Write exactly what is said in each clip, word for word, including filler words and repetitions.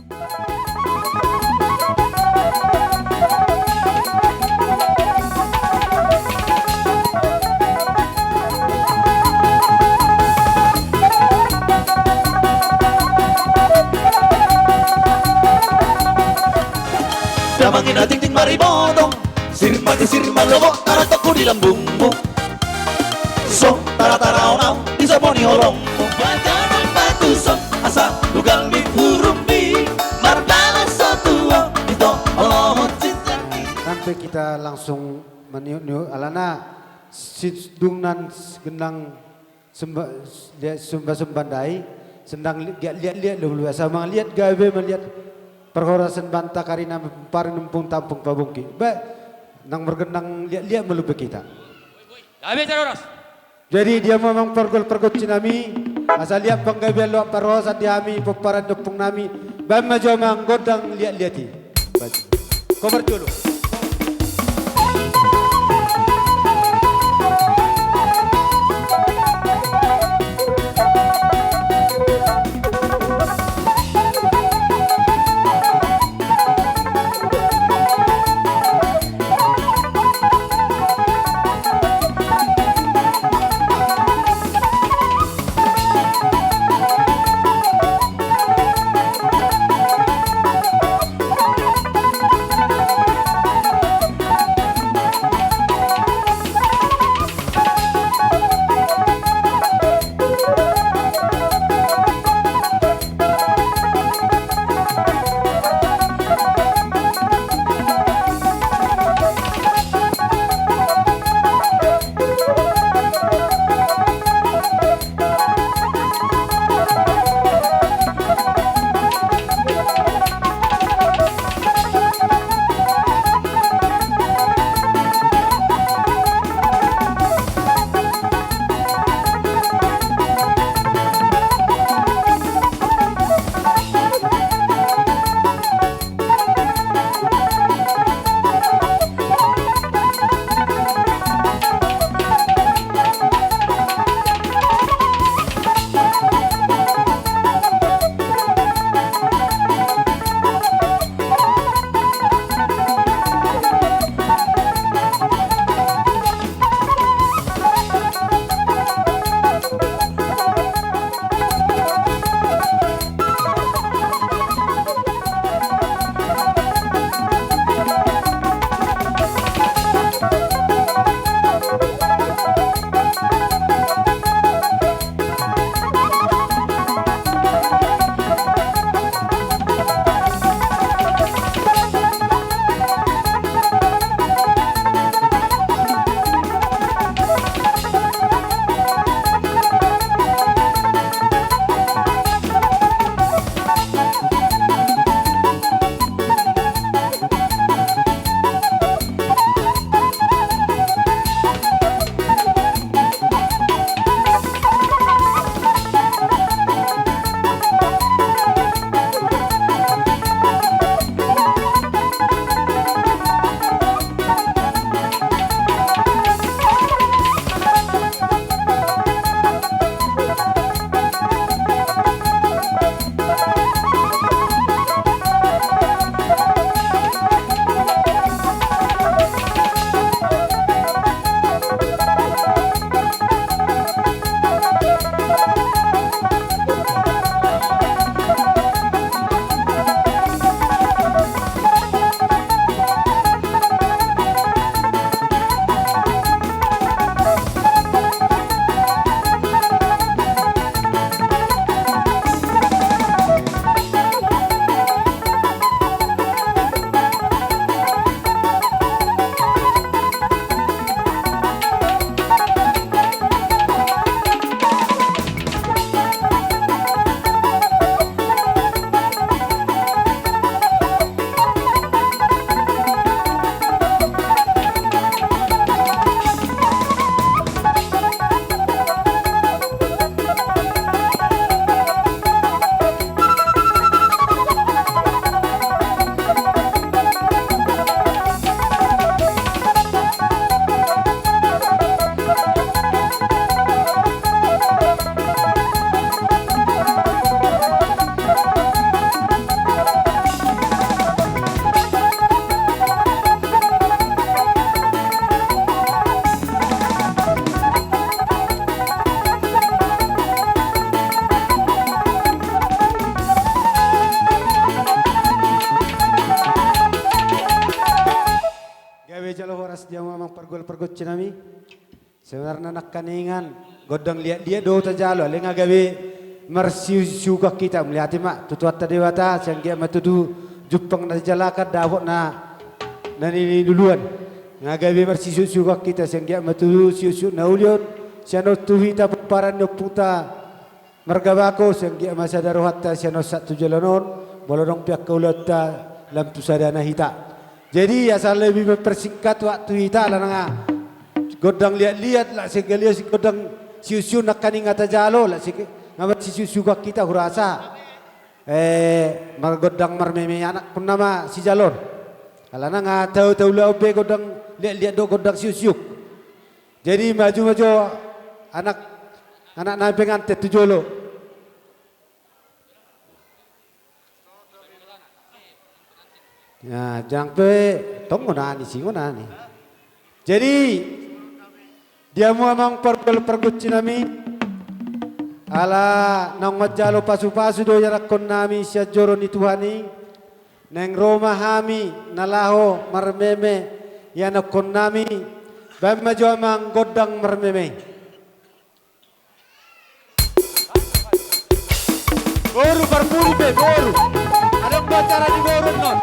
Damang i na tingting maribodong, sirma di sirma lobo, taratokku di lambungmu. So tara-tara on au di sopo ni holongmu. Badan batu son asa lugal di purummi, mardalan so tuo di to olohon cinta. Sampai kita langsung maniuk-niuk alana sidung nan gendang semba-, liat sumba-sumba ndai, sendang li-, liat-liat do molo biasa mangaliat gabe maliat parhorasan banta karina paring numpung tampung pabungki. Ba, nang margendang liat-liat molo be kita. Gabe jala horas. Jadi dia memang pargol pargonsi nami, asa liat panggabean loak parhorasan di hami pomparan ni ompung nami, baen ma jo amang gondang liat-liat i. Kobar jolo. pargual pargonsi nami. Sebenarna nangkaningan gondang liat-liat do tajalo, alai nga gabe marsiusiuan hita, mauliate ma tu Tuhanta Debata, sai anggiat ma tutu jumpang na sijalakan dapot na, na niluluan. Nga gabe marsiusiuan hita, sai anggiat ma tutu siusiuk na uli on, sian on tu hita pomparan ni ompunta Marga Bako, sai anggiat ma sada rohanta sian on sahat tu joloan on, molo adong pe angka ulaonta lam tu sadana hita. Jadi, asa lebih mempersingkat waktu hita, alana nga gondang liat-liat, lak sega liat gondang siusiuk nangkaningan tajalo, lak sega, nga marsiusiuan hita hurasa. Eh, margondang marmeme anakkon nama sijalo on. Alana nga tau taulahon be gondang liat-liat dohot gondang siusiuk. Jadi, maju ma jo anak, anak nami pengantin tu jolo. Ya, jang pe tong ngonani, si ngonani. Jadi, di hamu amang pargual pargonsi nami, ala naung manjalo pasupasu do ianakkon nami sian joro ni Tuhan i, naeng ro ma hami na laho marmeme ianakkon nami, baen ma jo amang gondang marmeme. Boru parpudi pe, boru. Adong do acara di boru non.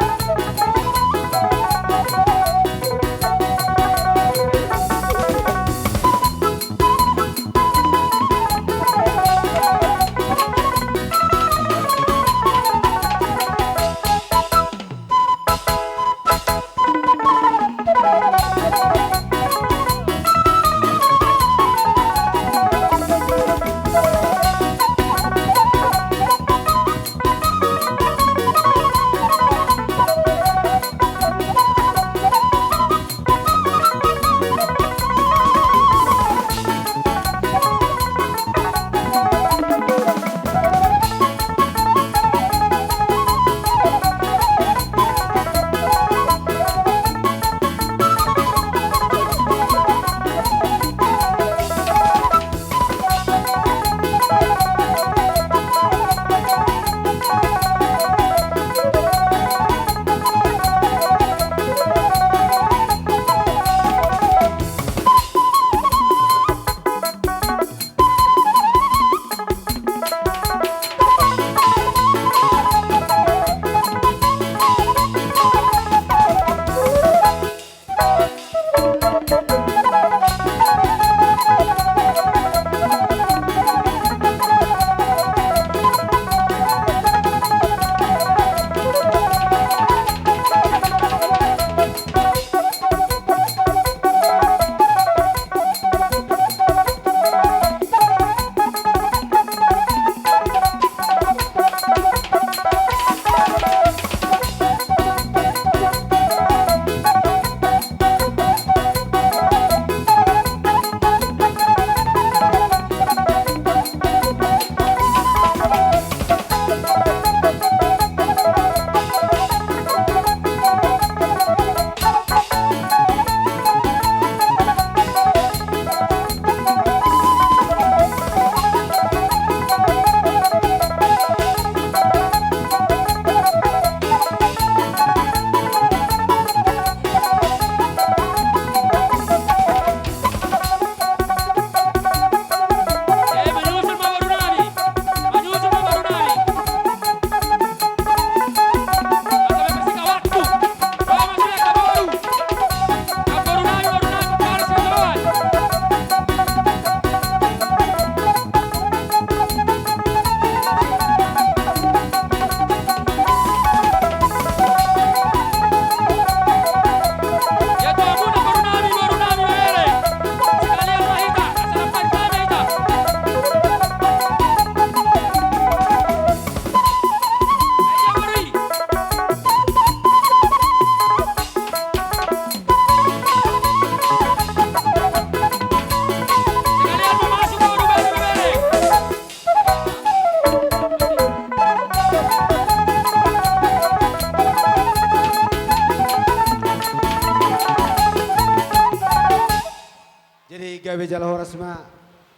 Jadi gabe jala horas ma.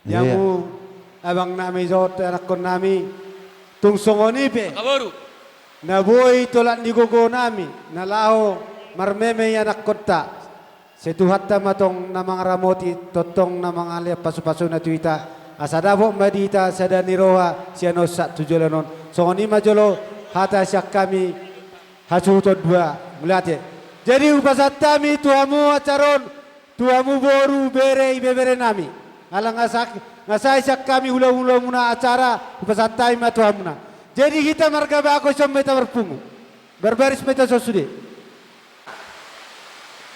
Iya. Di hamu abang nami dohot anakkon nami. Tung songon i pe. Angka boru. Na boi tolap ni gogo nami na laho marmeme ianakkonta. Sai Tuhanta ma tong na mangaramoti, tongtong na mangalean pasupasuna tu hita, asa dapot ma di hita sada ni roha sian on sahat tu joloan on. Songon i ma jolo hata sian hami hasuhuton dua. Mauliate. Jadi hupasahat hami tu hamu acara on, tu hamu boru, bere, ibebere nami. Ala nga sa-, nga sai sian hami hulahulamuna acara, hupasahat hami ma tu hamuna. Jadi hita marga Bako, ison ma hita marpungu. Barbaris ma hita sude.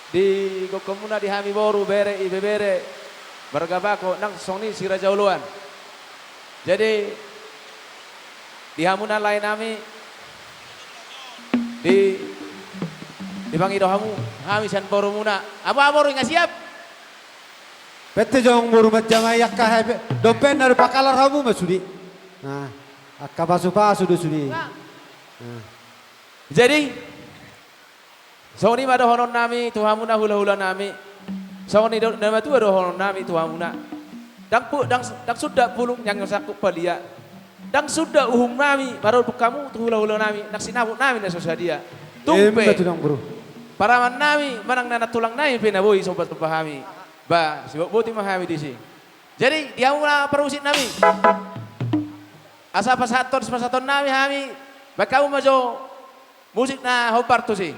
Di gokgonmuna di hami boru, bere, ibebere, marga Bako, nang songon i si Raja Oloan. Jadi di hamuna lae nami, di, dipangido hamu hami sian borumuna. Apo, apo boru, nga siap? Pette jong boru manjamai angka hape, dompet na dipakalar hamu ma sude. Nah, angka pasupasu do sude. Nah. Nah. Jadi songon i ma dohonon nami tu hamuna hulahula nami. Songon i do na matua dohonon nami tu hamuna. Ndang pu-, ndang, ndang suda pulung nyang sangkup palia. Ndang suda uhum nami mardongan hamu tu hulahula nami, nang sinamot nami na so sadia. Tung pe, ima tutu, boru, paraman nami manang na nantulang nami pe na boi somba-somba hami. Ba, sibotboti ma hami disi. Jadi di hamuna parmusik nami, asa pasahathon, pasahathon nami hami, baen hamu ma jo musik na hombar tusi.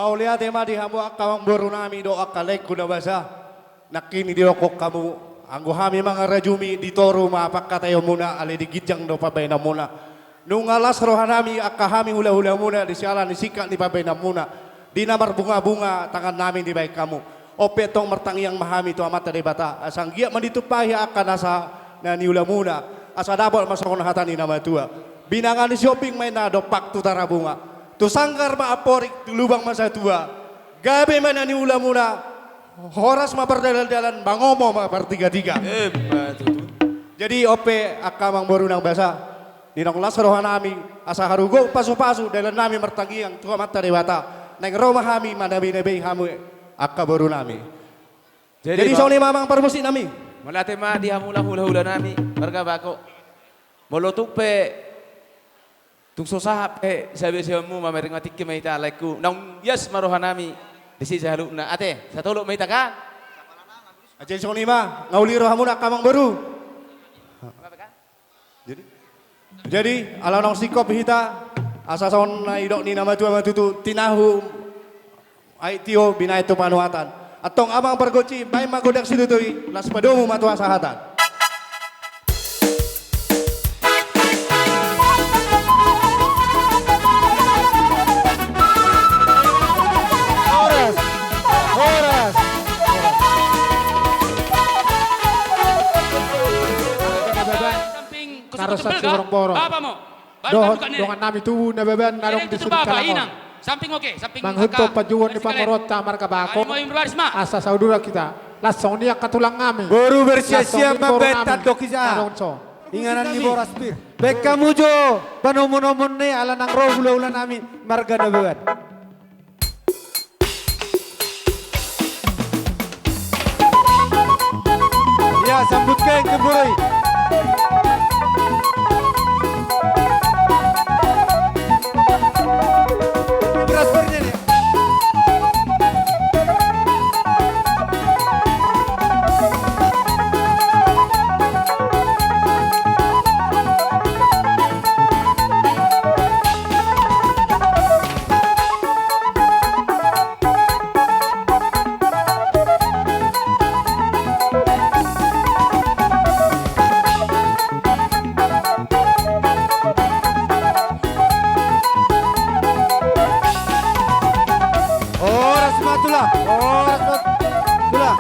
Mauliate ma di hamu angka amangboru nami dohot angka laengku na basa. Nangkin didok hamu, anggo hami mangarajumi di toru ma pangkataionmuna, alai di ginjang do pambahenanmuna. Nunga las roha nami angka hami hulahulamuna di siala ni singkat ni pambahenanmuna, di na marbungabunga tangan nami dibahen hamu. On pe antong martangiang ma hami tu Amanta Debata, asa anggiat ma ditumpahi angka nasa na niulamuna, asa dapot ma songon hata ni na matua. Binanga ni Sihombing ma inna dompak tu Tarabunga. Tu sanggar ma amporik, tu lubang ma satua. Gabe ma na niulamuna, horas ma pardalandalan, mangomo ma partigatiga. Emma tutu. Jadi on pe angka amangboru na basa, naeng las roha nami, asa harugot pasupasu dalan nami martangiang tu Amanta Debata, naeng ro ma hami manabinabei hamu angka boru nami. Jadi, jadi songon i ma amang parmusik nami. Mauliate ma di hamu laho hulahula nami marga Bako. Molo tung pe tung so sahat pe siabeabeanmu, mamereng ma tingki ma hita laengku. Naung ias ma roha nami disi saluhutna. Ate, satolop ma hita kan? Jadi songon i ma, nga uli rohamuna angka amangboru. Jadi, jadi ala naung singkop hita, asa songon na nidok ni na matua ma tutu, tinahu aek tio binahen tu panuatan. Antong amang pargonsi, bahen ma gondang situtu, laos padomu ma tu hasahatan. Horas. Horas. Horas. Samping, kosong, kosong, saksi belga. Borong-borong. Apa mau? Dohot dongan nami tubu Nababan na adong di Sumbawa Inang. Samping oke, samping manghuthon angka panjouon ni pamoruonta marga Bako. Asa saudara hita. Laos songon i angka tulang nami. Boru bersiap-siap mambahen tandok hita. Inganan ni boras pir. Bahen hamu jo panomunomuna ala naeng ro hulahula nami marga Nababan. Ia, sambut ke, ke boru i. Boras pir ni. Horas ma tulang, horas ma tulang.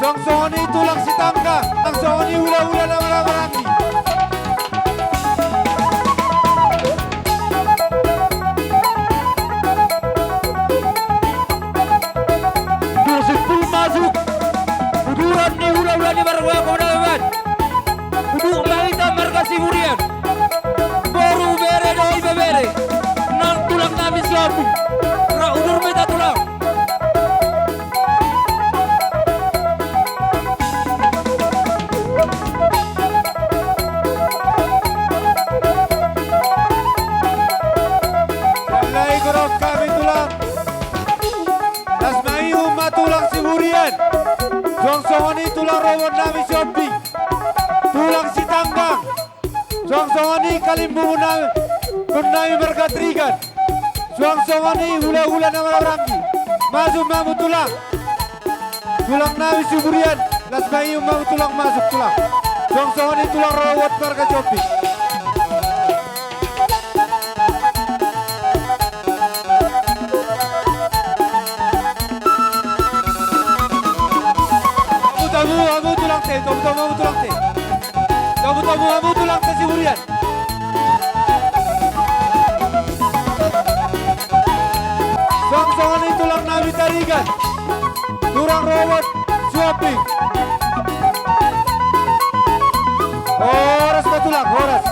Suang songon i tulang Sitanggang, suang songon i hulahula na marhahamaranggi. Dung simpul masuk uduran ni hulahula ni marga Komnabeban, uduk ma hita marga Siburian. Boru, bere dohot ibebere, nang tulang nami Sihombing. Ra udur ma hita tulang. Sallai godang hami tulang. Las ma ihum ma tulang Siburian. Suang songon i tulang rorobot nami Sihombing, tulang Sitanggang. Suang songon i kalimbubu nami, tu nami marga Trigan. Suang songon i hulahula na marhahamaranggi. Masuk ma hamu tulang. Tulang nami Siburian, las ma ihum ma hamu tulang, masuk tulang. Suang songon i tulang rorobot marga Sihombing. Tamu-tamu hamu tulang te, tamu-tamu hamu tulang te. Tamu-tamu hamu tulang te Siburian. Suang songon i tulang nami Trigan, tulang rorobot Sihombing. Horas ma tulang, horas.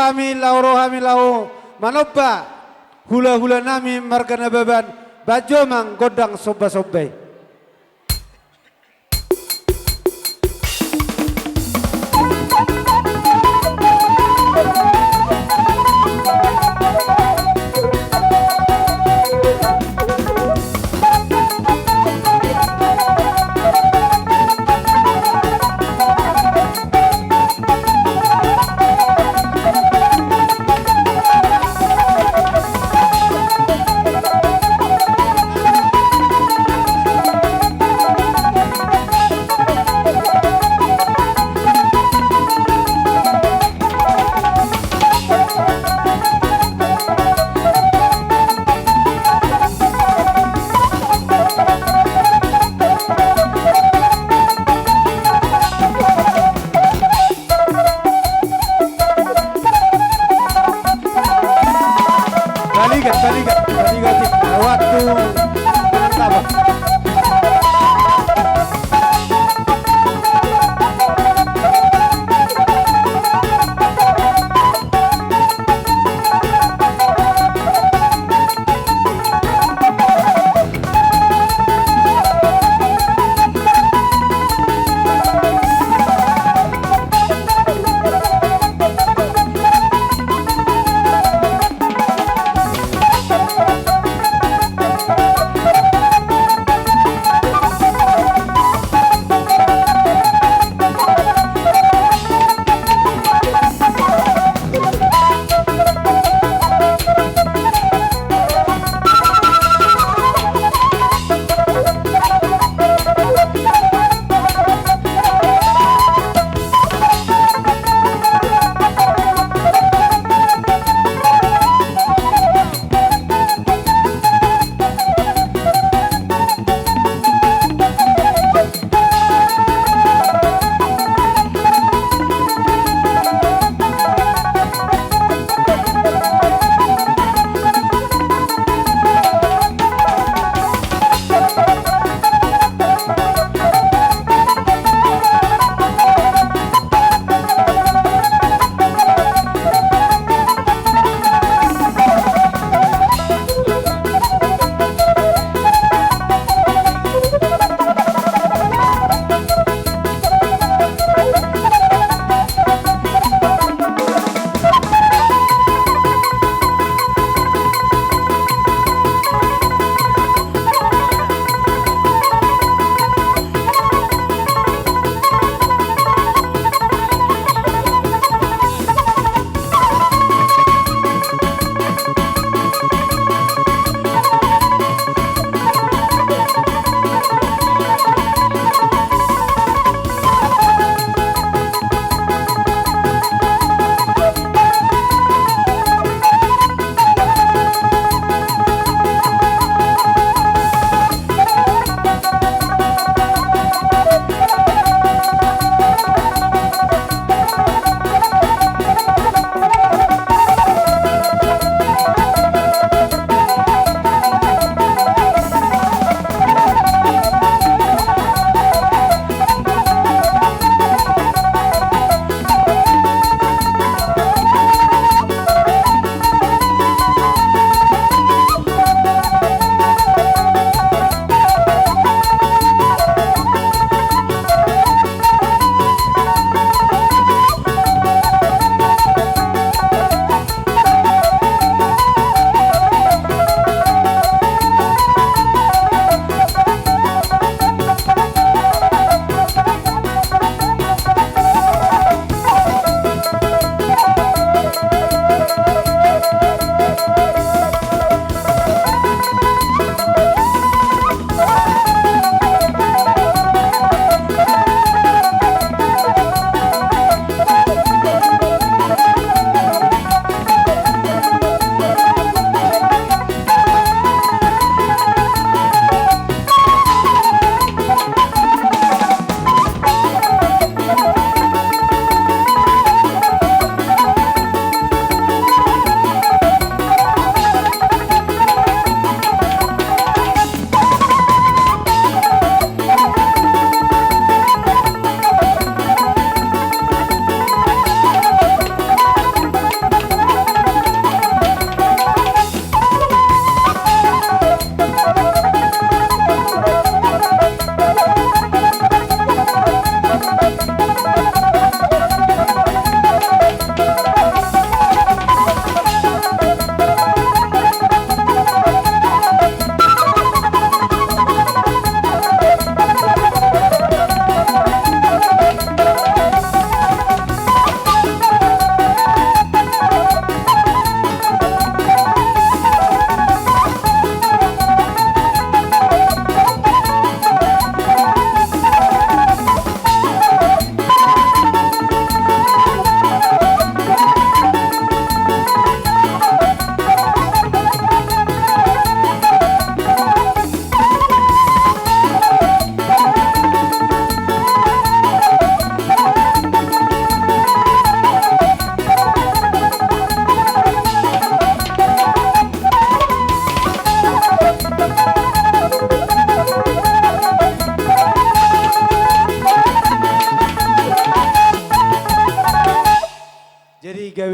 Hami laho ro hami laho manomba hula-hula nami marga Nababan, bajo mang gondang somba-somba i. Balikan, balikan, balikan, cik. Waktu penetapan.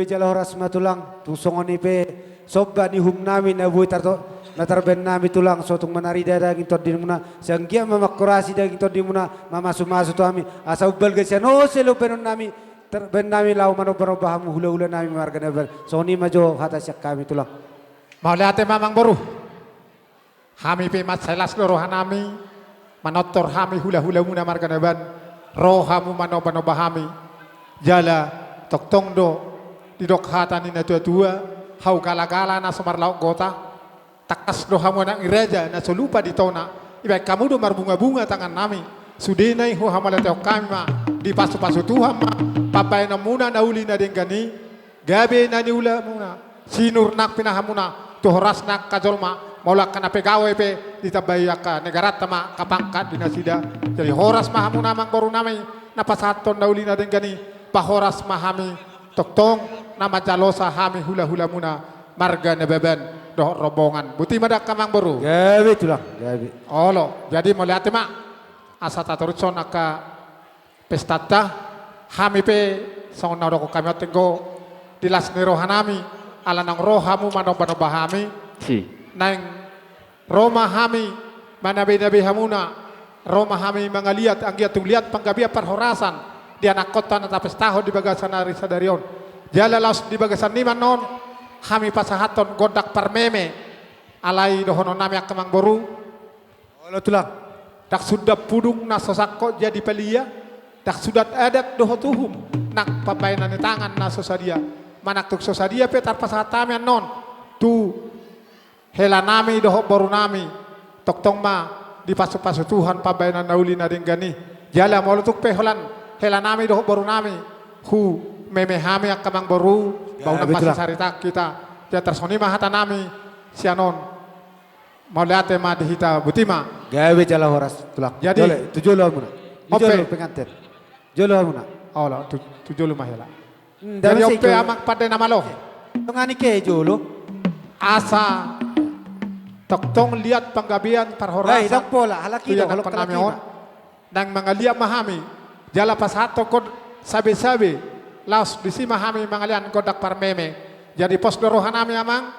Jala horas ma tulang, tung songon i pe somba ni uhum nami na boi tarto-, na tarbaen nami tulang, so tung manarida daging tondimuna, sai anggiat ma manghorasi daging tondimuna, mamasumasu tu hami, asa umbalga sian on sai lombanon nami, tarbaen nami laho manombanomba hamu hulahula nami marga Nababan. Songon i ma jo hata sian hami tulang. Mauliate ma amang boru. Hami pe mansai las do roha nami, manortor hami hulahulamuna marga Nababan, ro hamu manombanomba hami, jala tongtong do didok hata ni natuatua, hau galagala na so marlaok gota, tangkas do hamu anak ni raja na so lupa ditona, ibaen hamu do marbungabunga tangan nami, sudena i huhamauliatehon hami ma, dipasupasu Tuhan ma pambaenanmuna na uli na denggan i, gabe na niulamuna, sinur nang pinahanmuna, tu horas nang angka jolma, molo angka na pegawai pe, ditambai angka negaranta ma angka pangkat di nasida. Jadi horas ma hamuna amang boru nami, na pasahathon na uli na denggan i, pahoras ma hami, tongtong, na manjalosa hami hulahulamuna, marga Nababan, dohot rombongan. Boti ma da angka amang boru. Gabe tulang, gabe. Olo, jadi mauliate ma, asa tatorushon angka pestanta, hami pe songon na hudokkon hami on, anggo di las ni roha nami, ala naung ro hamu manombanomba hami, si, naeng ro ma hami manabenabe hamuna, ro ma hami mangaliat, anggiat tung liat panggabean parhorasan di anakkonta na tapestahon di bagasan ari sadari on. Jala laos di bagasan i ma annon, hami pasahathon gondang parmeme, alai dohonon nami angka amang boru, olo tulang. Ndang suda pudung na so sangkot jadi palia, ndang suda adat dohot uhum, nang pambaenan ni tangan na so sadia. Manang tung so sadia pe tarpasahat hami annon tu hela nami dohot boru nami, tongtong ma dipasupasu Tuhan pambaenan na uli na denggan i. Jala molo tung pe holan hela nami dohot boru nami, hu meme hami angka amang boru, ya, bahu na betul, pasisaritaan hita. Ya, tarsongon i ma hata nami sian on. Mauliate ma di hita, boti ma. Gabe jala horas tulang. Jadi, jolo, tu jolo hamuna. Tu jolo, ope, pengantin. Jolo hamuna. Olo, tu, tu jolo ma hela. Hmm, jadi ope amang pande na malo. Tongani ke jolo. Asa tongtong liat panggabean parhorasan. Baik, ndang pola, halak i do, tu ianakkon nami on. Naeng mangaliat ma hami, jala pasahathon sabesabe, laos disi ma hami mangaliat gondang parmeme. Jadi pos do roha nami amang,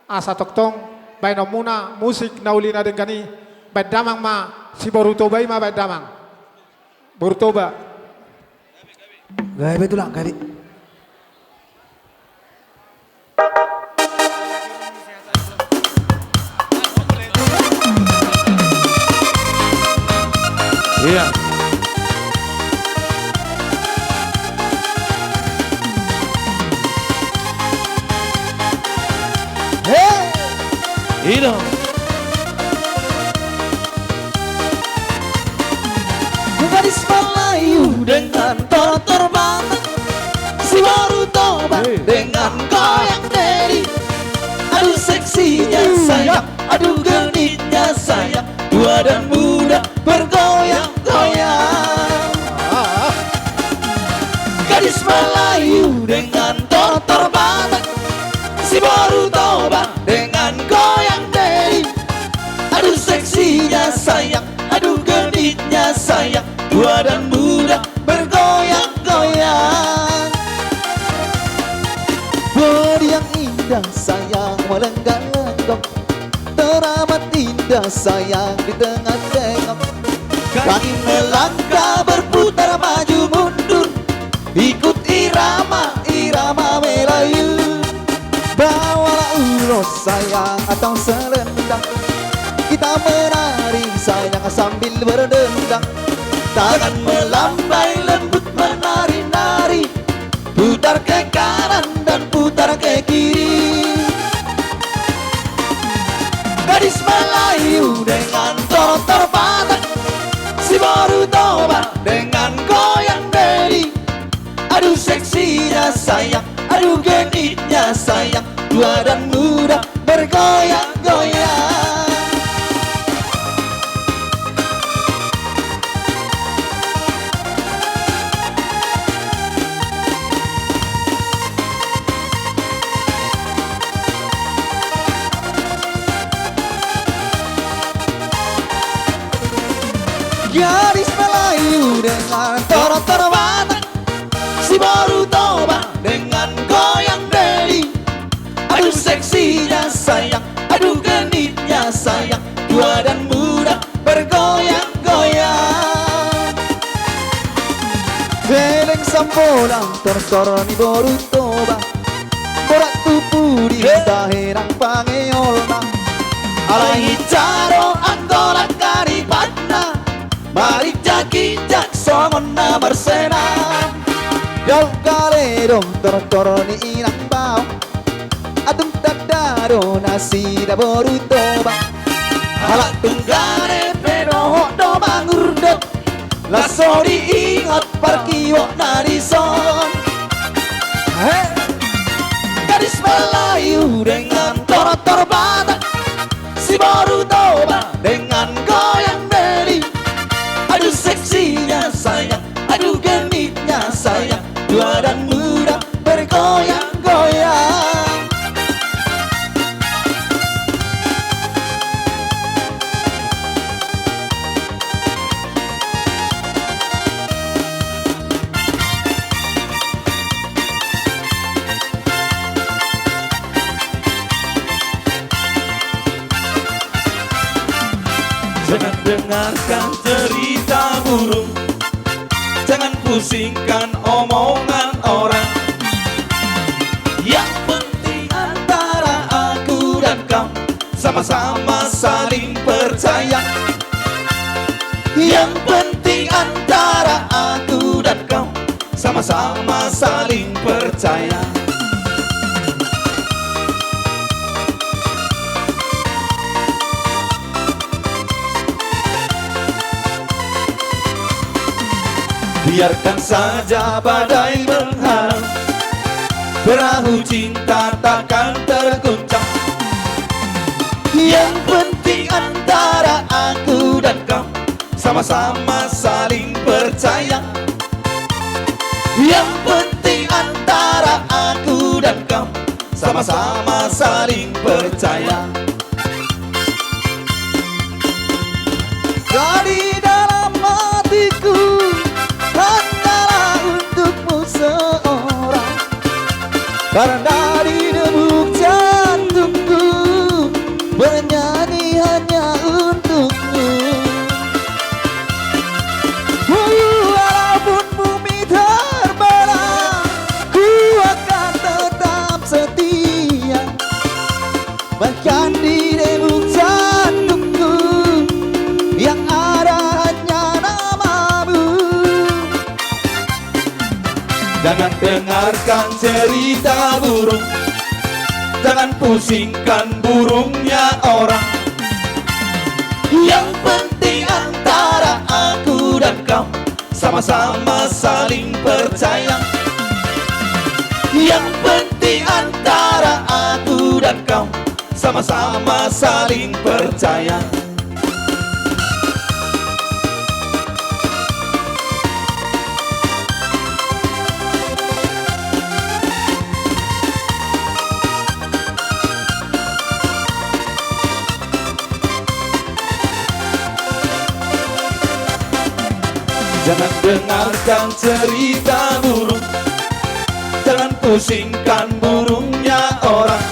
asa tongtong baenonmuna musik na uli na denggan i, baen damang ma, si boru Toba i ma baen damang. Boru Toba. Gabe tulang, gabe. Iya. Hei! Ida. Gadis Melayu dengan tortor Batak, si boru Toba, hei, dengan goyang diri. Aduh seksinya, hei, sayang, aduh genitnya sayang, tua dan muda bergoyang-goyang. Ah. Gadis Melayu dengan tortor Batak, si boru Toba dengan goyang diri. Aduh seksinya sayang, aduh genitnya sayang, tua dan muda bergoyang-goyang. Bodi yang indah sayang melenggak-lenggok, teramat indah sayang di tengah tengok. Kaki melangkah berputar maju mundur, ikut irama, irama Melayu. Bawalah ulos sayang atau selendang, kita menari sayang sambil berdendang. Tangan melambai lembut menari-nari, putar ke kanan dan putar ke kiri. Gadis Melayu dengan tortor Batak, si boru Toba dengan goyang diri. Aduh seksinya sayang, aduh genitnya sayang, tua dan muda bergoyang-goyang. Gadis Melayu dengan tortor Batak, si boru Toba dengan goyang Pola tortor ni boru Toba, borat tu pudi tahe nang pangeolna. Alai hinsa do anggo langka ni patna, marinjak-injak songon na marsena. Jauh gale do tortor ni inang bao, atung tanda do nasida boru Toba. Halak tunggane pe dohot do mangurdot, laos so diingot parkiok na dison. He! Gadis Melayu dengan tortor Batak, si boru Toba dengan goyang beli. Aduh seksinya sayang, aduh genitnya sayang, tua dan muda bergoyang-goyang. Jangan dengarkan cerita burung, jangan pusingkan omongan orang. Yang penting antara aku dan kau sama-sama saling percaya. Yang penting antara aku dan kau sama-sama saling percaya. Biarkan saja badai menghalau, perahu cinta takkan terguncang. Yang penting antara aku dan kau sama-sama saling percaya. Yang penting antara aku dan kau sama-sama saling percaya. Dari dalam hatiku hanyalah untukmu seorang. Karena di debu jantungku bernyanyi hanya untukmu. Walaupun bumi terbelah, ku akan tetap setia. Bahkan di debu jantungku yang ada hanya namamu. Jangan dengarkan cerita burung, jangan pusingkan burungnya orang. Yang penting antara aku dan kau sama-sama saling percaya. Yang penting antara aku dan kau sama-sama saling percaya. Jangan dengarkan cerita burung, jangan pusingkan burungnya orang.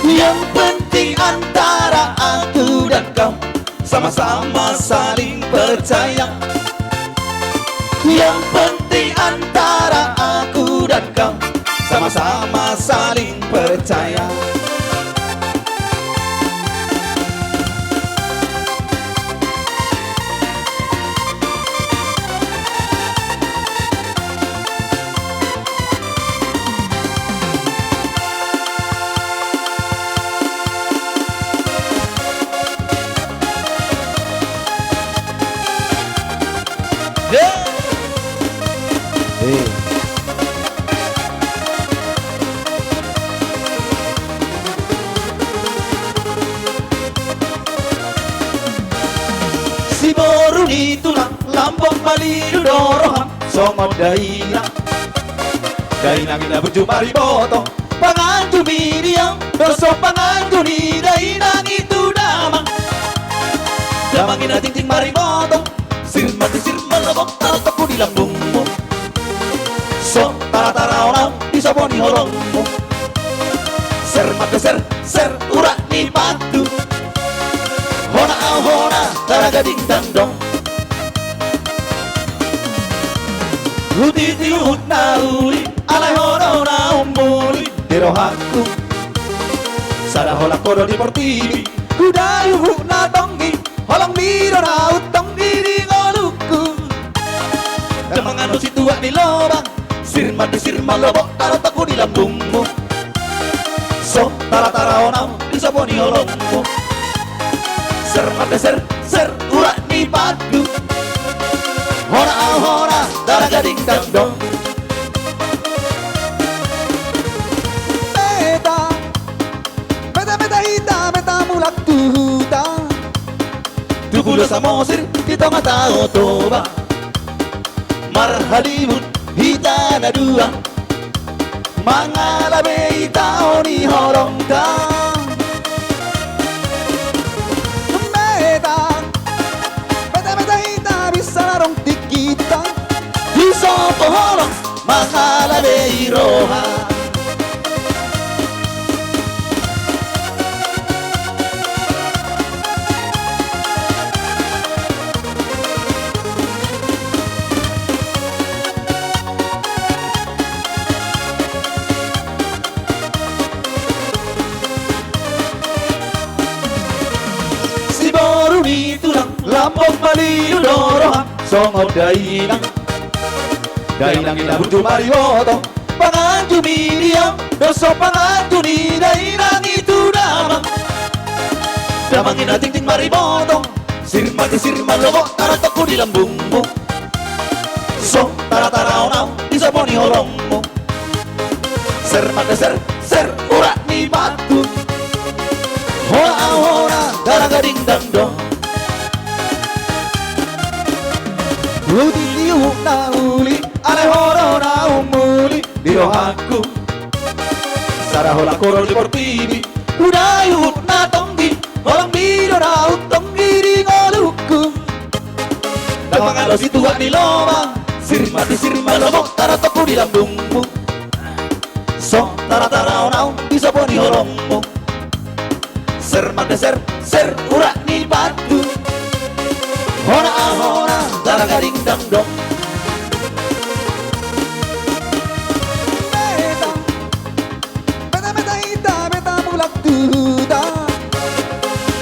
Yang penting antara aku dan kau sama-sama saling percaya. Yang penting antara aku dan kau sama-sama saling percaya. Si boru ni tulang, lambok malidu do roham, songon dainang. Dainang i na burju mariboto, panganju ni dia, dohot panganju ni dainang i tu damang. Damang i na tintin mariboto, sir mati sir malobok, tara topu di lambungmu. So tara-tara on au di sopo ni holongmu. Ser mate ser, ser urat ni patu. Hona au hona, tara gading tandong. Hutiti uhum na uli, alai ho do na umuli di rohangku. Sada holan ho do di portibi, hudai uhum na tonggi, holongmi do na umtonggi di ngolungku. Damang annon situak ni lobang, sirman di sirman lobok, tarotokku di lambungmu. So tara-tara on au di sopo ni holongmu. Ser marga ser, ser urat ni patu. Hona au hona, dara gading dangdong. Meta, meta, meta hita, meta mulak tu huta. Tu Pulo Samosir, di tonga Tao Toba. Marhalimun hita na dua. Mangalap be ito ni holongta. Meta, meta, meta hita bisa na adong tingkita. Di sopo holong mangalap be i roha. Siboru ni tulang, lambok malilu do roham songon dainang. Dainang i na burju mariboto, panganju ni dia, doso panganju ni dainang i tu damang. Damang i na tingting mariboto, sirman di sirman lobok, tarotokku di lambungmu. So tara-tara on au di sopo ni holongmu. Ser marga ser, ser urat ni patu. Hona au hona, dara gading dangdong. Hutiti uhum na uli, alai ho do na umuli di rohangku. Sada holan ho do di portibi, hudai uhum na tonggi, holongmi do na umtonggi di ngolungku. Damang annon situak ni lobang, sirman di sirman lobok, tarotokku di lambungmu. So tara-tara on au di sopo ni holongmu. Ser marga ser, ser urat ni patu. Hona au hona, dara gading dangdong. Meta, meta, meta hita, meta mulak tu huta.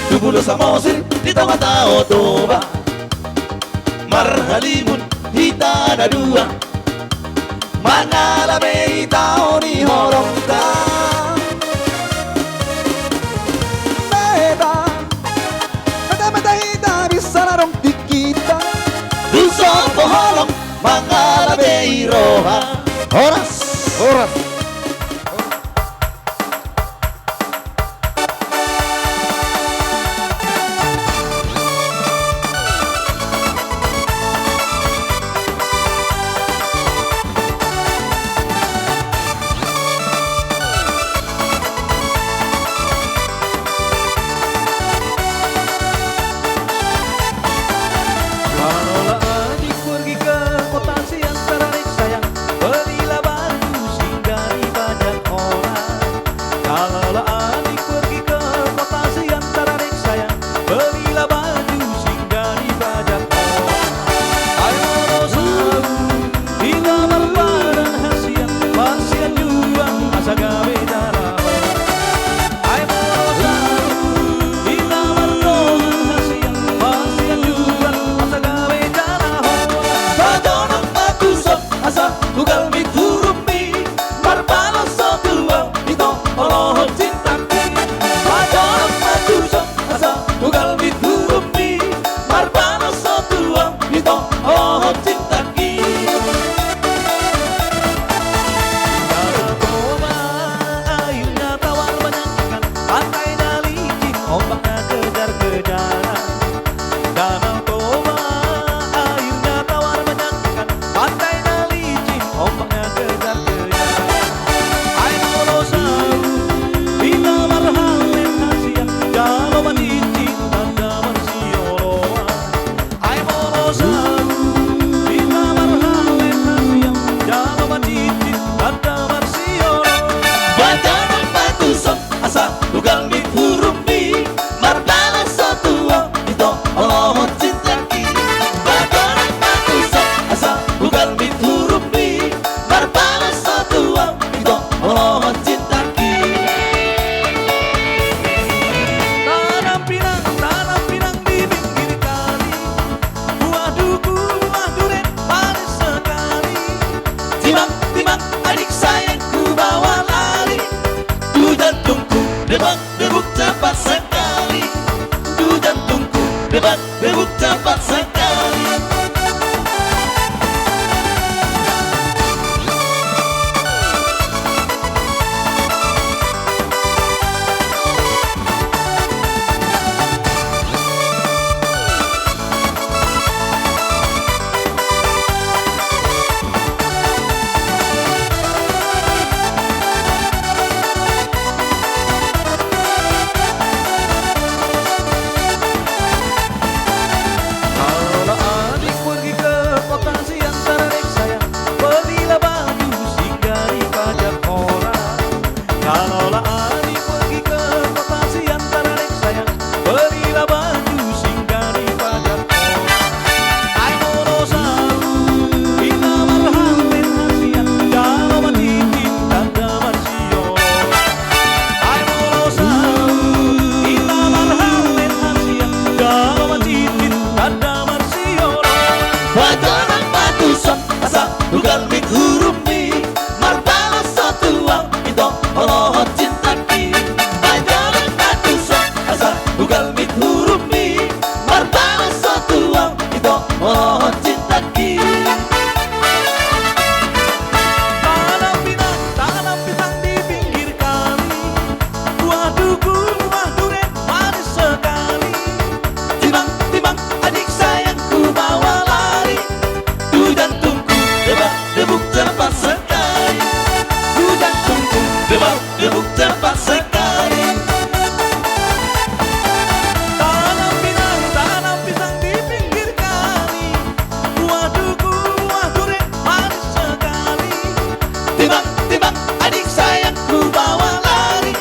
Tu Pulo Samosir, di tonga Tao Toba. Marhalimun hita na dua. Mangalap be ito ni holongta. Meta, meta, meta hita bisa na adong tingkita. Di sopo holong mangalap be i roha. Horas. Horas. Manola adik pergi ke kota siang, tararik sayang, belilah baju singgah Bebuk cepat sekali. Kalau ading pergi ke kota siang, tadadek sayang, belilah baju singgah di pajak murah. Kalau ading pergi ke kota siang, tadadek sayang, belilah baju singgah di pajak murah. Ai molo saut inna marhallet hasian, jalo ma tintin tanda marsioloi. Ai molo saut inna marhallet hasian, jalo ma tintin tanda marsioloi. Pajonok ma tuson asa tu galbit hurummi, marbalos ho tu ahu ito holohon cintangki. Pajonok ma tuson asa tu galbit hurummi, marbalos ho tu ahu ito holohon cintangki. Tanam pinang, tanam pisang di pinggir kali. Buah duku, buah duren, manis sekali. Timbang, timbang, adik sayang, kubawa lari. Tu jantungku, debak, debuk cepat sekali. Tu jantungku, debak, debuk cepat sekali. Tanam pinang, tanam pisang di pinggir kali. Buah duku, buah duren, manis sekali. Timbang, timbang, adik sayang, kubawa lari.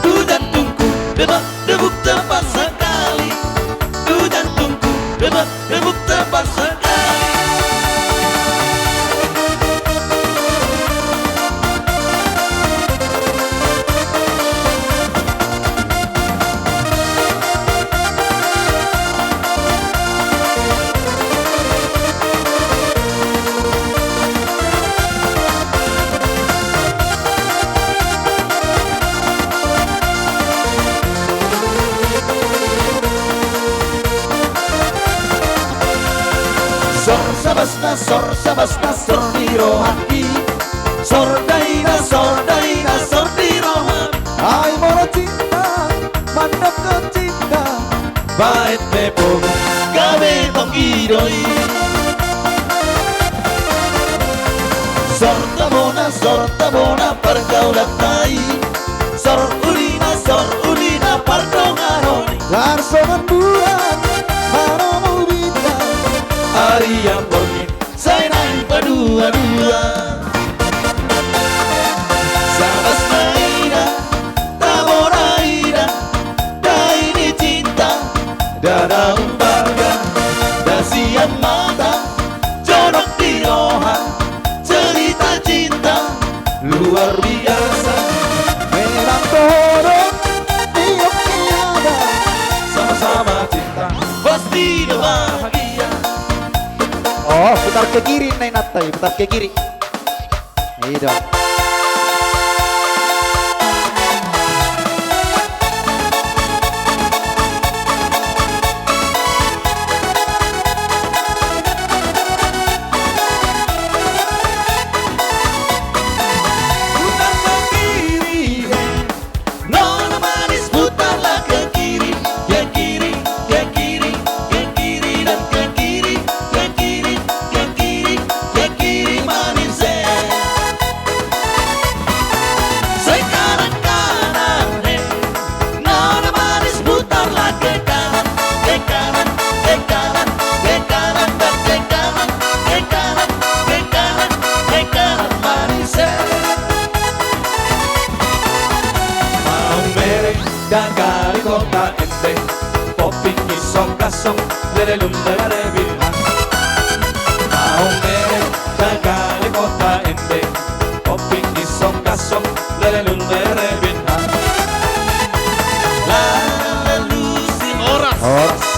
Tu jantungku, debak, debuk cepat sekali. Tu jantungku, debak, debuk cepat sekali. Sor sabasna, sor sabasna, sor di rohangki. Sor daina, sor daina, sor di rohangki. Ai molo cinta, mandok cinta, baen pe pogum, gabe tonggi do i. Sor tabona, sor tabona, pargaulan ta i. Sor ulina, sor ulina, pardonganon i. Tarsongon bulan, maromu bintang, arian borngin, sai naeng paduadua. Sabasna ida, tabona ida, dai ni cinta, dada umbarga, da sian mata, jonok di roha, cerita cinta luar biasa. Memang bodoh, tiap tiada, sama-sama cinta, pasti do bahagia. Oh, putar ke kiri, Nai Natai, putar ke kiri. Ida. Putar ke kiri, eh. Nona manis, putarlah ke kiri, ke kiri, ke kiri, ke kiri, dan ke kiri, ke kiri, ke kiri, ke kiri, manis, eh. Sekarang kanan, eh. Nona manis, putarlah ke kanan, ke kanan, ke kanan, ke kanan, dan ke kanan, ke kanan, ke kanan, ke kanan, manis, eh. Maumere, dagale kota ende, poppingki songkasong, lelelun lelebinha. Maumere, dagale kota ende, poppingki songkasong, lelelun lelebinha. Lalu si horas. Horas.